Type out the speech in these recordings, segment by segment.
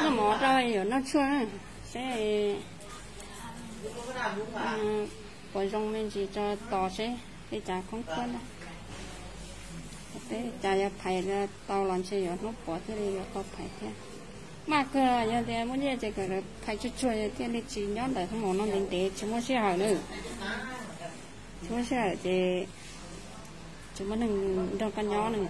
Noj mov rau yuav noj tshuaj seb puas zoo me ntsis tso tos seb li cas khoob khuab na. Peb cas yog phais tau los ntshe yuav hnub puav thiaj li yuav tau phais thiab. Maj kawg, yog tias muaj nyiaj ces kom lawv phais tsuag tsuag thiaj li tsis nyob ntawm hoob mom no ntev ntev tsis muaj sij hawm na. Tsis muaj sij hawm ces tsis muaj neeg nrog koj nyob na.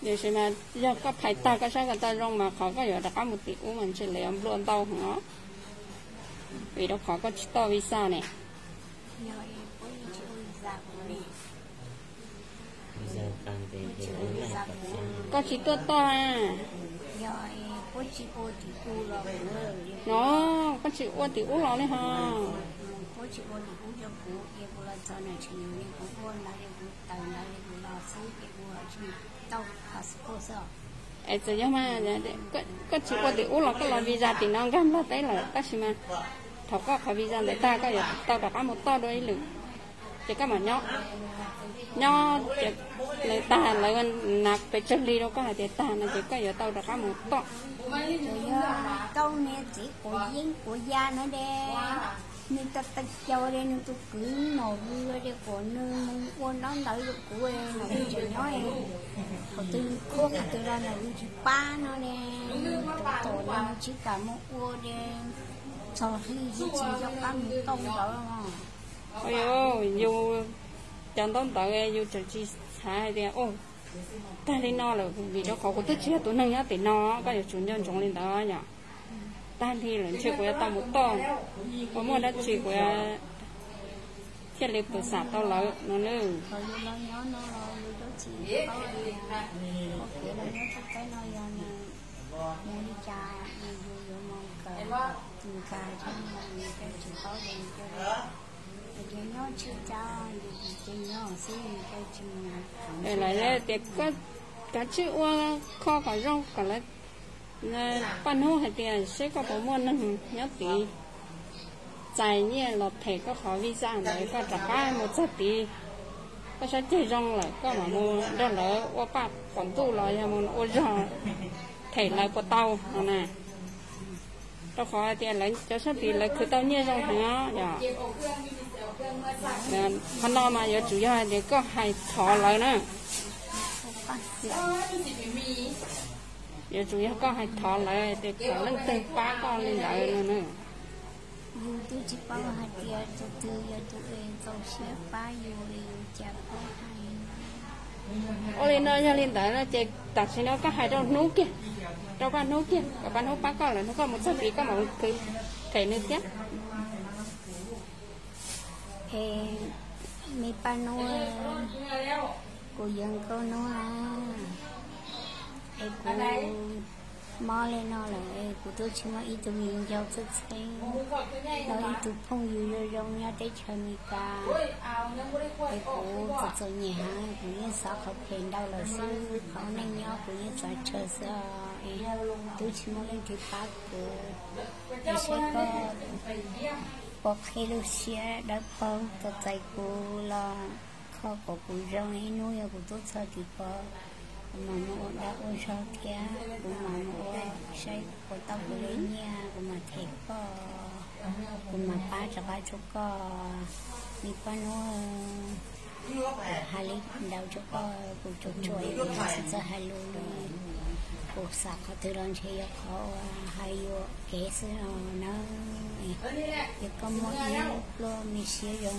Tiam sis mas yog koj phais tag koj saib kom tau zoo mas qhov koj yuav rov qab mus tim ub mas ntshe lawv yuav nplua ntau heev os, vim rau qhov koj tsis toj visa ne. Koj tsis tuaj toj a? No, koj tsis ua tim ub los li ho? Es txawm yog mas koj tsis ua tim ub los koj los visa tim no nkag Nplog teb lawm, tab sis mas thaum koj qhov visa ntawd tag koj yuav tau rov qab mus toj dua ib lwm, ces koj mam nyob, nyob ces lawv tag lawv na pes tsawg hli rau koj hais tias tag no ces koj yuav tau rov qab mus toj. Tau niag txiv quav yeeb quav ya no de, nws tau tau caug de, nws tus kwv Nom Vwj de, kom nws mus ua ntaub ntawv rau kuv, Nom Vwj tseem nyob, thaum twg nws khuab qhov twg los Nom Vwj tsis pab no de, tus tom no nws tsis kam mus ua de, txog hli tsis nco qab mus toj ntawv. Yus cov ntaub ntawv yus tseem tsis xav hais tias tag li no lawm, vim rau qhov kuv twb tsis yog tus neeg nyob tim no, koj yuav tsum nco ntsoov li ntawd yom. Tag li lawm ntshe kuv yuav tau mus toj, kuv muaj dab tsi kuv thiaj li pw xam tau lawv no nawb. Lawv tias kav tsij ua kho kom zoo kom lawv paj hnub hais tias seb koj puas muaj neeg nyob tid txais nyiaj los them koj qhov visa ntawd koj rov qab mus txog tid, koj saib ceg zoo lawm koj mam mus nrog lawv ua paj pom ntuj los yog mus ua zog them lawv puas tau no na. Rau qhov hais tias lawv cov sab tid lawv khwv tau nyiaj zoo heev os yom. Qhov no mas yuav tsum yog hais tias koj hais thov lawv na. Yuav tsum yog koj hais thov lawv tias kom leej twg pab koj li ntawd no na. Yus twb tsis paub hais tias tus twg yog tus es txaus siab pab yus li, yus cas paub hais. Ua li no yog li ntawd no ces tam sim no koj hais rau hnub kiag, rau paj hnub kiag kom paj hnub pab koj lawm hnub koj mus txog tid koj mam khwv them nws thiab. Es me paj hnub, kuv yuav nkauj hnub na, es kuv mob li no lawm es kuv twb tsis muaj ib tug viv ncaus txheeb txheeb, los ib tug phooj ywg zoo zoo nyob teb chaws Amelikas, es kuv txom txom nyem heev, kuv yeej xav qhov phem ntau lawm xwb, qhov neej nyob kuv yeej xav tsawg xwb os, es twb tsis muaj leej twg pab kuv. Es seb koj puas qhib lub siab dawb paug tos txais kuv los kho kom kuv zoo ib hnub yog kuv tuaj txog tim ko, kuv mam mus ua dab ua zog thiab kuv mam mus ua saib puas tau kuv li nyiaj kuv mam them koj, kuv mam pab rov qab rau koj, me paj hnub. Kuv hais li ntawd rau koj, kuv tsuas tsuas kuv tsis txawj hais lus li. Kuv xav qhov twg los ntshe yog qhov uas hais yuam kev xwb os na. Yog koj muaj ib pluaj me siab zoo,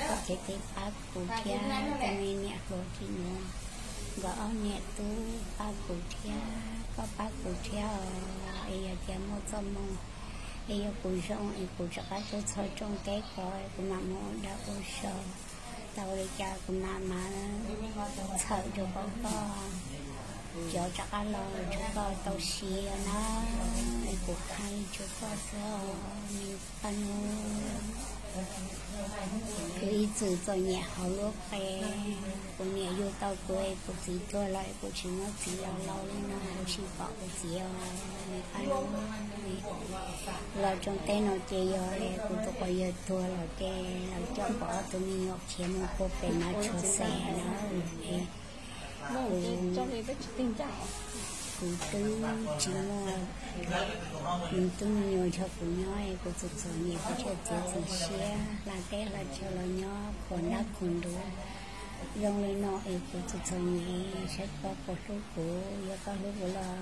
koj cev tes pab kuv thiab, koj me niam hluas tsis nuav, nkawd ob niam tub pab kuv thiab, koj pab kuv thiab os. Es yog tias muaj txoj moo, es yog kuv zoo es kuv rov qab tuaj txog rooj teb ko, kuv mam mus ua dab ua zog. Tau li cas kuv mam mam txhawm rau koj, cov rov qab los rau koj tau siv na. Es kuv hais rau koj xwb os, me paj hnub. Kuv ib txwm txom nyem hauv lub qe, kuv niam yug tau kuv es kuv txiv tuag lawm es kuv tsis muaj txiv los laus li no kuv tsis pom kuv txiv os. Los tsoom teb no ces yog kuv tus quas yawg tuag los ces lawv coj kuv ob tug me nyuam khiav mus puag pem Mab Tshua Xais na. Kuv twb tsis muaj me tub me nyuam nrog kuv nyob es kuv txom txom nyem kuv thiaj txiav txim siab hla teb hla chaw los nyob khuam ntab khuam ntuv zoo li no es kuv txom txom nyem. Saib koj puas hlub kuv, yog koj hlub kuv los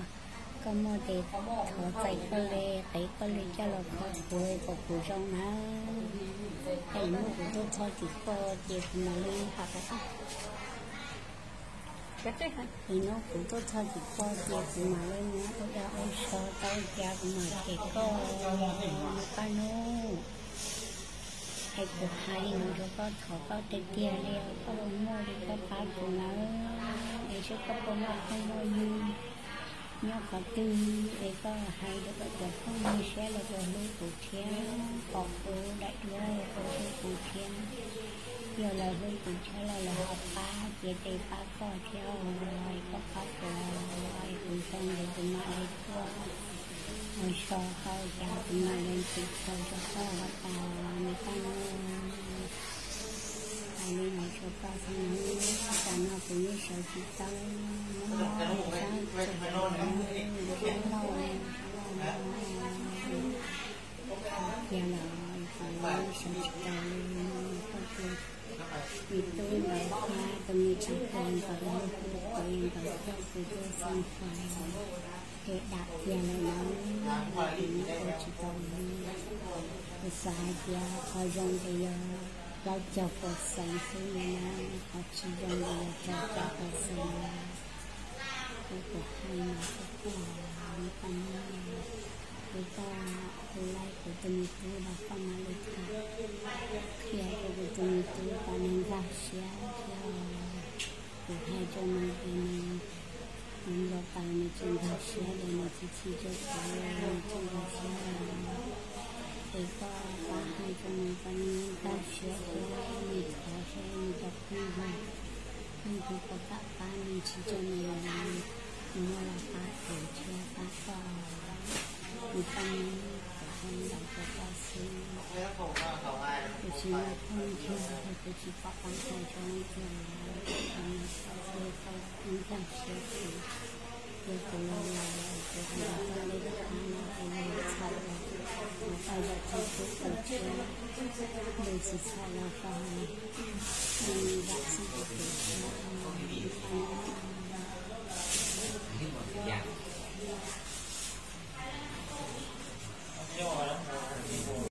koj muaj tes thov txais koj li, qev koj li coj los kho kuv kom kuv zoo nawb. Es hnub kuv tuaj txog tim koj ces kuv mam li Es hnub kuv tuaj txog tim koj ces kuv mam li mus ua dag ua so tau cas kuv mam cem koj, me paj hnub. Es kuv hais li no rau koj, thov koj tiag tiag li, koj puas muaj li koj pab kuv nawb. Es saib koj puas muaj phooj muaj ywg nyob qhov twg es koj hais rau koj cov phooj ywg saib lawv puas hlub kuv thiab, pom kuv daim duab los puas hlub kuv thiab. Yog lawv hlub kuv thiab los lawv ho pab, cia tes pab koj thiab, koj pab kuv, kuv zoo ces kuv mam li tuaj ua so tau cas kuv mam li tsim txom rau koj tas, me paj hnub. Hais li no rau koj xwb, tam no kuv yeej sawv tsis tau, nyob sab tseem sab lauj, sab lauj, tiag los kuv sawv tsis tau li. Koj tus me tub ntawd thiab tus me tub ntawd, tus me tub ntawd coj kuv tuaj xeeb fais, ces dam tiag lawm na, kuv ua tsis tau li. Kuv xav hais tias qhov zoo ces yog plaub caug percent xwb no na, qhov tsis zoo ces yog rau caum percent. Kuv hais no rau koj, me paj hnub, kuv, koj, kuv laij kuv tus me tub los koj mam li tham qhia rau kuv tus me tub kom nws nkag siab thiab. Kuv hais rau nws ces nws, nws npau taws nws tsis nkag siab li, nws chim chim rau kuv, nws tsis nkag siab li. Es koj pab hais rau nws kom nws nkag siab thiab, nws thov thiab nws cov phooj ywg, leej twg puas kam pab nws tsis tso nws, nws muaj los pab kuv thiab pab koj. Kuv paj hnub, kuv hais ntawd rau koj xwb. Kuv tsis muaj phooj ywg, kuv tsis pom qab hais rau leej twg, kuv hais koj xwb, koj nkag siab kuv. Yog kuv los laus lawm, kuv hais rau koj li koj pab no es nws txhaum los, kuv tau yam txog tub kuv thiab, nws tsis txhaum los koj vam txhij rau kuv thiab.